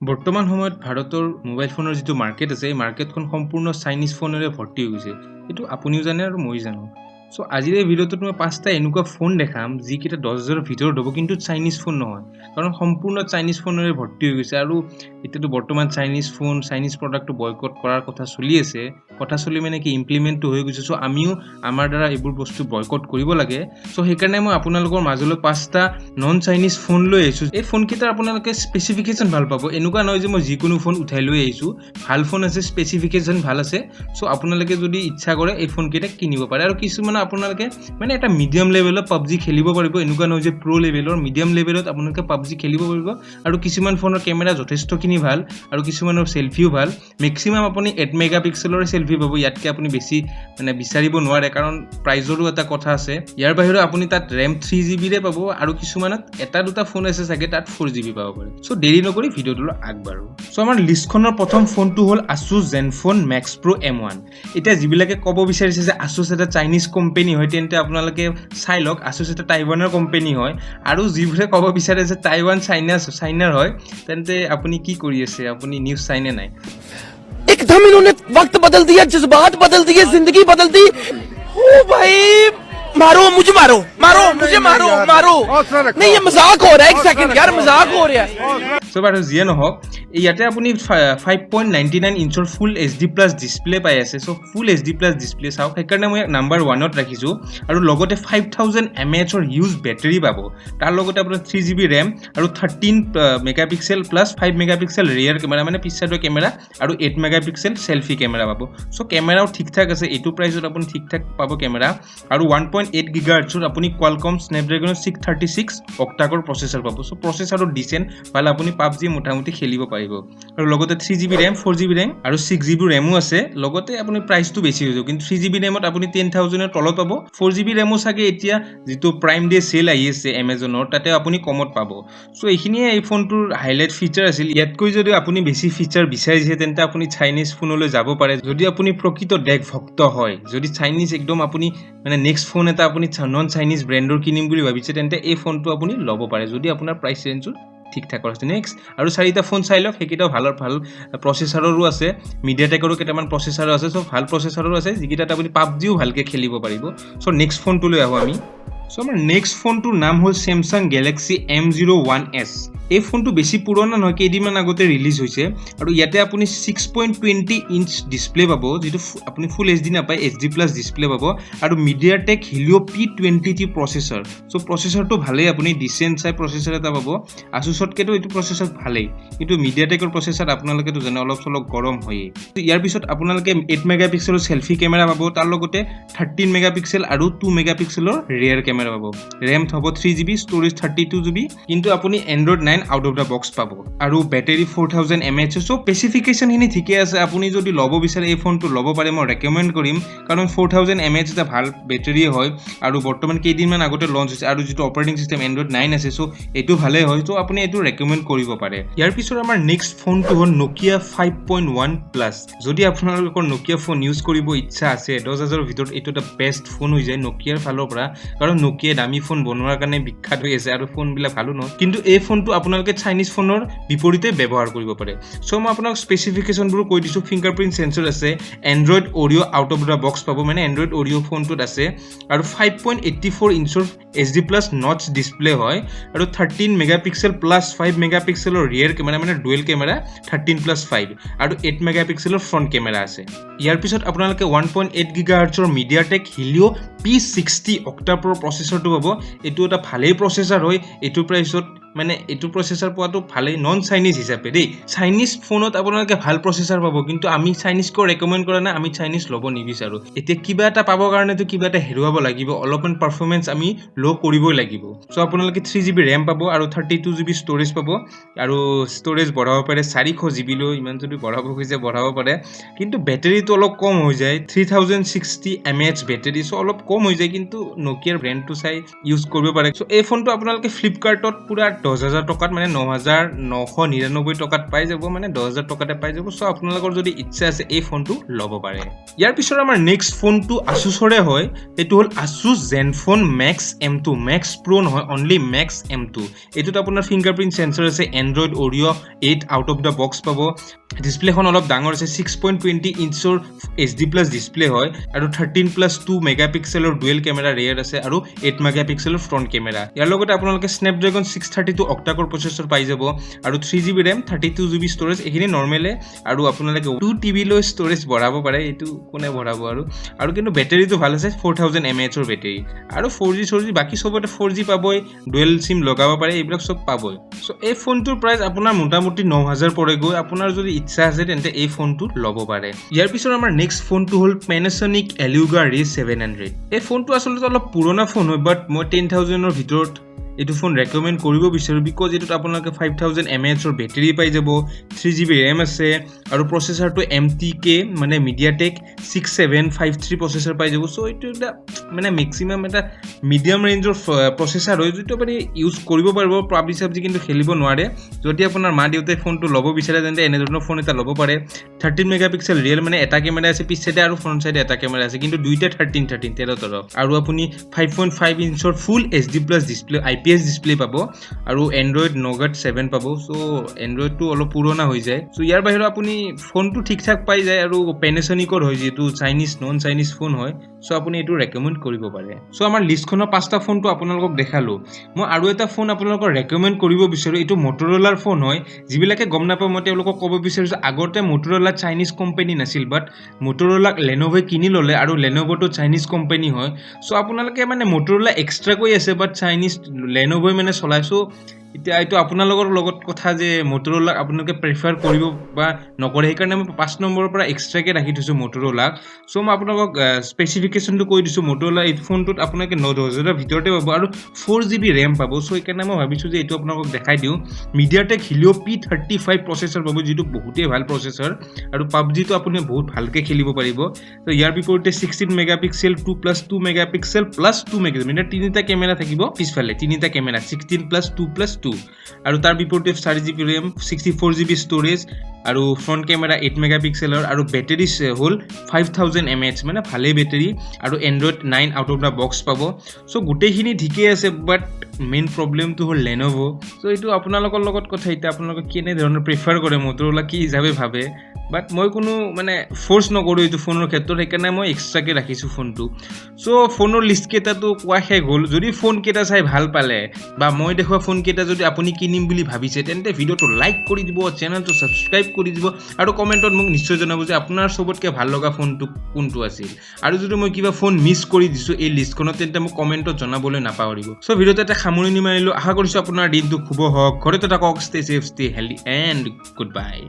বৰ্তমান সময়ত ভাৰতৰ মোবাইল ফোনৰ যিটো মাৰ্কেট আছে, এই মাৰ্কেটখন সম্পূৰ্ণ চাইনিজ ফোনেৰে ভৰ্তি হৈ গৈছে। এইটো আপুনিও জানে আৰু ময়ো জানো। চ' আজিৰ এই ভিডিঅ'টোত মই পাঁচটা এনেকুৱা ফোন দেখাম, যিকেইটা 10 হাজাৰৰ ভিতৰত হ'ব, কিন্তু চাইনিজ ফোন নহয়। কাৰণ সম্পূৰ্ণ চাইনিজ ফোনেৰে ভৰ্তি হৈ গৈছে আৰু এতিয়াতো বৰ্তমান চাইনিজ ফোন, চাইনিজ প্ৰডাক্টটো বয়কট কৰাৰ কথা চলি আছে। কথা চলি মানে কি, ইমপ্লিমেণ্টটো হৈ গৈছে। চ' আমিও আমাৰ দ্বাৰা এইবোৰ বস্তু বয়কট কৰিব লাগে। চ' সেইকাৰণে মই আপোনালোকৰ মাজলৈ পাঁচটা নন চাইনিজ ফোন লৈ আহিছোঁ। এই ফোনকেইটাৰ আপোনালোকে স্পেচিফিকেশ্যন ভাল পাব। এনেকুৱা নহয় যে মই যিকোনো ফোন উঠাই লৈ আহিছোঁ। ভাল ফোন আছে, স্পেচিফিকেশ্যন ভাল আছে। চ' আপোনালোকে যদি ইচ্ছা কৰে, এই ফোনকেইটা কিনিব পাৰে। আৰু কিছুমান আপোনালোকে মানে এটা মিডিয়াম লেভেলত পাবজি খেলিব পাৰিব। এনেকুৱা নহয় যে প্ৰ' লেভেলৰ, মিডিয়াম লেভেলত আপোনালোকে পাবজি খেলিব পাৰিব। আৰু কিছুমান ফোনৰ কেমেৰা যথেষ্টখিনি ভাল আৰু কিছুমানৰ চেলফিও ভাল। মেক্সিমাম আপুনি 8 মেগা পিক্সেলৰ চেলফি পাব। ইয়াতকৈ আপুনি বেছি মানে বিচাৰিব নোৱাৰে, কাৰণ প্ৰাইজৰো এটা কথা আছে। ইয়াৰ বাহিৰেও আপুনি তাত ৰেম 3 জি বিৰে পাব আৰু কিছুমানত এটা দুটা ফোন আছে চাগে, তাত 4 জি বি পাব পাৰে। চ' দেৰি নকৰি ভিডিঅ'টোলৈ আগবাঢ়ো। চ' আমাৰ লিষ্টখনৰ প্ৰথম ফোনটো হ'ল আছুছ জেনফোন মেক্স প্ৰ' এম 1। এতিয়া যিবিলাকে ক'ব বিচাৰিছে যে আছুছ এটা চাইনিজ কোম্পেনী হয়, তেন্তে আপোনালোকে চাই লওক, আছুছ এটা টাইৱানৰ কোম্পেনী হয়। আৰু যিবোৰে ক'ব বিচাৰে যে টাইৱান চাইনাৰ হয়, তেন্তে আপুনি কি কৰি আছে? আপুনি নিউজ চাইনে নাই? एकदम इन्होंने वक्त बदल दिया, जज्बात बदल दिए, जिंदगी बदल दी। ओ भाई, मारो मुझे, मारो, मारो मुझे, मारो, मारो। नहीं, ये मजाक हो रहा है। एक सेकंड यार, मजाक हो रहा है। চ' বাৰু যিয়ে নহওক, এই ইয়াতে আপুনি 5.99 ইঞ্চৰ ফুল এইচডি প্লাছ ডিছপ্লে পাই আছে। চ' ফুল এইচডি প্লাছ ডিছপ্লে চাওক, সেইকাৰণে মই ইয়াক নাম্বাৰ ওৱানত ৰাখিছোঁ। আৰু লগতে 5000 এম এইচৰ হিউজ বেটেৰী পাব। তাৰ লগতে আপোনাৰ 3 জি বি ৰেম আৰু 13 megapixel plus 5 megapixel rear camera, মানে পিছ চাইডৰ কেমেৰা, আৰু 8 মেগা পিক্সেল চেলফি কেমেৰা পাব। চ' কেমেৰাও ঠিক ঠাক আছে। এইটো প্ৰাইচত আপুনি ঠিক ঠাক পাব কেমেৰা। আৰু 1.8 গিগা হাৰ্টছৰ আপুনি কোৱালকম স্নেপড্ৰেগনৰ 636 অক্টাকৰ প্ৰচেছৰ পাব। চ' প্ৰচেছৰো ডিচেণ্ট, ভাল। আপুনি পাবজি মোটামুটি খেলিব পাৰিব। আৰু লগতে 3 GB RAM, 4 GB RAM আৰু 6 জি বি ৰেমো আছে। লগতে আপুনি প্ৰাইচটো বেছি হৈ যাব, কিন্তু 3 জি বি ৰেমত আপুনি 10,000ৰ তলত পাব। 4 জি বি ৰেমো চাগে এতিয়া যিটো প্ৰাইম ডে চেল আহি আছে এমেজনৰ, তাতে আপুনি কমত পাব। চ' এইখিনিয়ে এই ফোনটোৰ হাইলাইট ফিচাৰ আছিল। ইয়াতকৈ যদি আপুনি বেছি ফিচাৰ বিচাৰিছে, তেন্তে আপুনি চাইনিজ ফোনলৈ যাব পাৰে। যদি আপুনি প্ৰকৃত দেশভক্ত হয়, যদি চাইনিজ একদম আপুনি মানে নেক্সট ফোন এটা আপুনি নন চাইনিজ ব্ৰেণ্ডৰ কিনিম বুলি ভাবিছে, তেন্তে এই ফোনটো আপুনি ল'ব পাৰে, যদি আপোনাৰ প্ৰাইচ ৰেঞ্জটো ঠিক ঠাকৰ আছে। নেক্সট আৰু চাৰিটা ফোন চাই লওক। সেইকেইটাও ভাল ভাল প্ৰচেছাৰৰো আছে, মিডিয়াটেকৰো কেইটামান প্ৰচেছাৰো আছে। চ' ভাল প্ৰচেছাৰো আছে, যিকেইটাত আপুনি পাবজিও ভালকৈ খেলিব পাৰিব। চ' নেক্সট ফোনটোলৈ আহোঁ আমি। চ' আমাৰ নেক্সট ফোনটোৰ নাম হ'ল চেমচাং গেলেক্সি এম 01 এছ। এই ফোনটো বেছি পুৰণা নহয়, কেইদিনমান আগতে ৰিলিজ হৈছে। আৰু ইয়াতে আপুনি 6.20 ইঞ্চ ডিছপ্লে পাব, যিটো আপুনি ফুল এইচডি নাপায়, এইচডি প্লাছ ডিছপ্লে পাব। আৰু মিডিয়াটেক হিলিঅ' পি 20 টি প্ৰচেছৰ। চ' প্ৰচেছৰটো ভালেই, আপুনি ডিচেণ্ট চাই প্ৰচেছৰ এটা পাব। আছুছতকৈতো এইটো প্ৰচেছৰ ভালেই, কিন্তু মিডিয়াটেকৰ প্ৰচেছৰ আপোনালোকেতো জানে, অলপ চলপ গৰম হয়েই। ইয়াৰ পিছত আপোনালোকে 8 মেগা পিক্সেলৰ চেলফি কেমেৰা পাব। তাৰ লগতে 13 মেগা পিক্সেল আৰু 2 মেগা পিক্সেলৰ ৰিয়াৰ কেমেৰা পাব। ৰেম হ'ব 3 GB, storage 32 GB, কিন্তু আপুনি Android 9 out of the box পাব। আৰু বেটেৰী 4000 এমএইচ। চ' স্পেচিফিকেশ্যনখিনি ঠিকে আছে। আপুনি যদি ল'ব বিচাৰে, এই ফোনটো ল'ব পাৰে। মই ৰেকমেণ্ড কৰিম, কাৰণ 4000 এমএইচ এটা ভাল বেটেৰীয়ে হয় আৰু বৰ্তমান কেইদিনমান আগতে লঞ্চ হৈছে আৰু যিটো অপাৰেটিং চিষ্টেম এণ্ড্ৰইড 9 আছে, চ' এইটো ভালেই হয়। চ' আপুনি এইটো ৰেকমেণ্ড কৰিব পাৰে। ইয়াৰ পিছত আমাৰ নেক্সট ফোনটো হ'ল নকিয়া 5.1 প্লাছ। যদি আপোনালোকৰ নকিয়া ফোন ইউজ কৰিব ইচ্ছা আছে, 10 হাজাৰৰ ভিতৰত এইটো এটা বেষ্ট ফোন হৈ যায় নকিয়াৰ ফালৰ পৰা। কাৰণ নকিয়াই দামী ফোন বনোৱাৰ কাৰণে বিখ্যাত হৈ আছে আৰু ফোনবিলাক ভালো নহয়। কিন্তু এই ফোনটো আপোনালোকে চাইনিজ ফোনৰ বিপৰীতে ব্যৱহাৰ কৰিব পাৰে। চ' মই আপোনাক স্পেচিফিকেশ্যনবোৰ কৈ দিছোঁ। ফিংগাৰ প্ৰিণ্ট চেঞ্চৰ আছে, Android Oreo out of the box পাব, মানে এণ্ড্ৰইড অৰিঅ' ফোনটোত আছে। আৰু 5.84 ইঞ্চৰ HD+ notch display হয় আৰু 13 মেগা পিক্সেল প্লাছ 5 মেগা পিক্সেলৰ ৰিয়েৰ কেমেৰা, মানে ডুৱেল কেমেৰা, 13 প্লাছ 5, আৰু 8 মেগা পিক্সেলৰ ফ্ৰণ্ট কেমেৰা আছে। ইয়াৰ পিছত আপোনালোকে 1.8 গিগা হাৰ্টছৰ মিডিয়াটেক হিলিঅ' পি 60 অক্টাপ্ৰ' প্ৰচেছৰটো পাব। এইটো এটা ভালেই প্ৰচেছৰ হয়। এইটো প্ৰাইচত মানে এইটো প্ৰচেছৰ পোৱাটো ভালেই, নন চাইনিজ হিচাপে দেই। চাইনিজ ফোনত আপোনালোকে ভাল প্ৰচেছৰ পাব, কিন্তু আমি চাইনিজকো ৰেকমেণ্ড কৰা নাই। আমি চাইনিজ ল'ব নিবিচাৰোঁ। এতিয়া কিবা এটা পাবৰ কাৰণেতো কিবা এটা হেৰুৱাব লাগিব, অলপমান পাৰফৰ্মেঞ্চ আমি ল' কৰিবই লাগিব। চ' আপোনালোকে 3 জি বি ৰেম পাব আৰু 32 জি বি ষ্ট'ৰেজ পাব। আৰু ষ্ট'ৰেজ বঢ়াব পাৰে 400 জি বিলৈ, ইমান যদি বঢ়াব খুজিছে বঢ়াব পাৰে। কিন্তু বেটেৰীটো অলপ কম হৈ যায়, 3060 এমএইচ বেটেৰী। চ' অলপ কম হৈ যায়, কিন্তু নকিয়াৰ ব্ৰেণ্ডটো চাই ইউজ কৰিব পাৰে। চ' এই ফোনটো আপোনালোকে ফ্লিপকাৰ্টত পূৰা 10,000 টকাত, মানে 9,999 টকাত পাই যাব, মানে 10,000 টকাতে পাই যাব। চ' আপোনালোকৰ যদি ইচ্ছা আছে, এই ফোনটো ল'ব পাৰে। ইয়াৰ পিছত আমাৰ নেক্সট ফোনটো আছুছৰে হয়। সেইটো হ'ল আছুছ জেনফোন মেক্স এম2। মেক্স প্ৰ' নহয়, অনলি মেক্স এম2। এইটোত আপোনাৰ ফিংগাৰপ্ৰিণ্ট চেঞ্চৰ আছে, Android Oreo 8 out of the box পাব। ডিছপ্লেখন অলপ ডাঙৰ আছে, 6.20 ইঞ্চৰ এইচডি প্লাছ ডিছপ্লে হয় আৰু 13+2 মেগা পিক্সেলৰ ডুৱেল কেমেৰা ৰেয়াৰ আছে আৰু 8 মেগা পিক্সেলৰ ফ্ৰণ্ট কেমেৰা। ইয়াৰ লগতে আপোনালোকে স্নেপড্ৰেগন 632 অক্টাকৰ প্ৰচেছৰ পাই যাব আৰু 3 GB RAM, 32 GB storage, এইখিনি নৰ্মেলে। আৰু আপোনালোকে 2 টিবিলৈ ষ্ট'ৰেজ বঢ়াব পাৰে। এইটো কোনে বঢ়াব আৰু? আৰু কিন্তু বেটেৰীটো ভাল আছে, 4000 এম এইচৰ বেটেৰী আৰু 4G 4G বাকী চবতে 4G পাবই, ডুৱেল চিম লগাব পাৰে, এইবিলাক চব পাবই। চ' এই ফোনটোৰ প্ৰাইচ আপোনাৰ মোটামুটি 9000 পৰেগৈ। আপোনাৰ যদি ইচ্ছা আছে, তেন্তে এই ফোনটো ল'ব পাৰে। ইয়াৰ পিছত আমাৰ নেক্সট ফোনটো হ'ল পেনাছনিক এলিউগা ৰে 700। এই ফোনটো আচলতে অলপ পুৰণা ফোন হয়, বাট মই 10,000ৰ ভিতৰত এইটো ফোন ৰেকমেণ্ড কৰিব বিচাৰোঁ, because এইটোত আপোনালোকে 5000 এম এইচৰ বেটেৰী পাই যাব, 3 জিবি ৰেম আছে আৰু প্ৰচেছৰটো এমটিকে, মানে মিডিয়াটেক 6753 প্ৰচেছৰ পাই যাব। চ' এইটো এটা মানে মেক্সিমাম এটা মিডিয়াম ৰেঞ্জৰ প্ৰচেছৰ হয়, যিটো আপুনি ইউজ কৰিব পাৰিব। পাবজি চাবজি কিন্তু খেলিব নোৱাৰে। যদি আপোনাৰ মা দেউতাই ফোনটো ল'ব বিচাৰে, তেন্তে এনেধৰণৰ ফোন এটা ল'ব পাৰে। 13 মেগা পিক্সেল ৰিয়েল, মানে এটা কেমেৰা আছে পিছ চাইডে আৰু ফ্ৰণ্ট চাইডে এটা কেমেৰা আছে, কিন্তু দুইটা 13 13, 13 13। আৰু আপুনি 5.5 ইঞ্চৰ full HD+ display, IPS display পাব আৰু এণ্ড্ৰইড নগাট 7 পাব। চ' এণ্ড্ৰইডটো অলপ পুৰণা হৈ যায়। চ' ইয়াৰ বাহিৰেও আপুনি ফোনটো ঠিক ঠাক পাই যায় আৰু পেনেচনিকৰ হয়, যিহেতু চাইনিজ, নন চাইনিজ ফোন হয়। চ' আপুনি এইটো ৰেকমেণ্ড কৰিব পাৰে। চ' আমাৰ লিষ্টখনৰ পাঁচটা ফোনটো আপোনালোকক দেখালোঁ। মই আৰু এটা ফোন আপোনালোকক ৰেকমেণ্ড কৰিব বিচাৰোঁ। এইটো মটৰলাৰ ফোন হয়। যিবিলাকে গম নাপায়, মই তেওঁলোকক ক'ব বিচাৰিছোঁ, আগতে মটৰলা চাইনিজ কোম্পানী নাছিল, বাট মটৰলাক লেন'ভে কিনি ল'লে আৰু লেন'ভ'টো চাইনিজ কোম্পানী হয়। চ' আপোনালোকে মানে মটৰলা এক্সট্ৰাকৈ আছে, বাট চাইনিজ লেন'ভ'ই মানে চলায়। চ' এতিয়া এইটো আপোনালোকৰ লগত কথা যে মটৰলাক আপোনালোকে প্ৰিফাৰ কৰিব বা নকৰে। সেইকাৰণে মই 5 নম্বৰৰ পৰা এক্সট্ৰাকৈ ৰাখি থৈছোঁ মটৰলাক। চ' মই আপোনালোকক স্পেচিফিকেশ্যনটো কৈ দিছোঁ। মটৰলা এই ফোনটোত আপোনালোকে 9-10 হাজাৰৰ ভিতৰতে পাব আৰু 4 জিবি ৰেম পাব। চ' সেইকাৰণে মই ভাবিছোঁ যে এইটো আপোনালোকক দেখাই দিওঁ। মিডিয়াটেক হিলিঅ' পি35 প্ৰচেছৰ পাব, যিটো বহুতেই ভাল প্ৰচেছৰ আৰু পাবজিটো আপুনি বহুত ভালকৈ খেলিব পাৰিব। ত' ইয়াৰ বিপৰীতে 16 megapixel, 2 plus 2 megapixel plus 2 megapixel, মানে তিনিটা কেমেৰা থাকিব পিছফালে, তিনিটা কেমেৰা, 16 plus 2 plus 2। আৰু তাৰ বিপৰীতে 4 GB RAM, 64 GB storage আৰু ফ্ৰণ্ট কেমেৰা 8 মেগা পিক্সেলৰ আৰু বেটেৰী হ'ল 5000 এম এইচ, মানে ভালেই বেটেৰী আৰু Android 9 out of the box পাব। চ' গোটেইখিনি ঠিকেই আছে, বাট মেইন প্ৰব্লেমটো হ'ল লেন'ভ'। চ' এইটো আপোনালোকৰ লগত কথা, এতিয়া আপোনালোকে কেনেধৰণে প্ৰিফাৰ কৰে, মটৰলা কি হিচাপে ভাবে। বাট মই কোনো মানে ফ'ৰ্চ নকৰোঁ এইটো ফোনৰ ক্ষেত্ৰত, সেইকাৰণে মই এক্সট্ৰাকৈ ৰাখিছোঁ ফোনটো। চ' ফোনৰ লিষ্টকেইটাতো কোৱা শেষ হ'ল। যদি ফোনকেইটা চাই ভাল পালে বা মই দেখুওৱা ফোনকেইটা যদি আপুনি কিনিম বুলি ভাবিছে, তেন্তে ভিডিঅ'টো লাইক কৰি দিব, চেনেলটো ছাবস্ক্ৰাইব কৰি দিব আৰু কমেণ্টত মোক নিশ্চয় জনাব যে আপোনাৰ চবতকৈ ভাল লগা ফোনটো কোনটো আছিল। আৰু যদি মই কিবা ফোন মিছ কৰি দিছোঁ এই লিষ্টখনত, তেন্তে মোক কমেণ্টত জনাবলৈ নাপাহৰিব। চ' ভিডিঅ'টো এটা সামৰণি মাৰিলোঁ। আশা কৰিছোঁ আপোনাৰ দিনটো শুভ হওক। ঘৰতে থাকক, stay safe, stay healthy and good bye.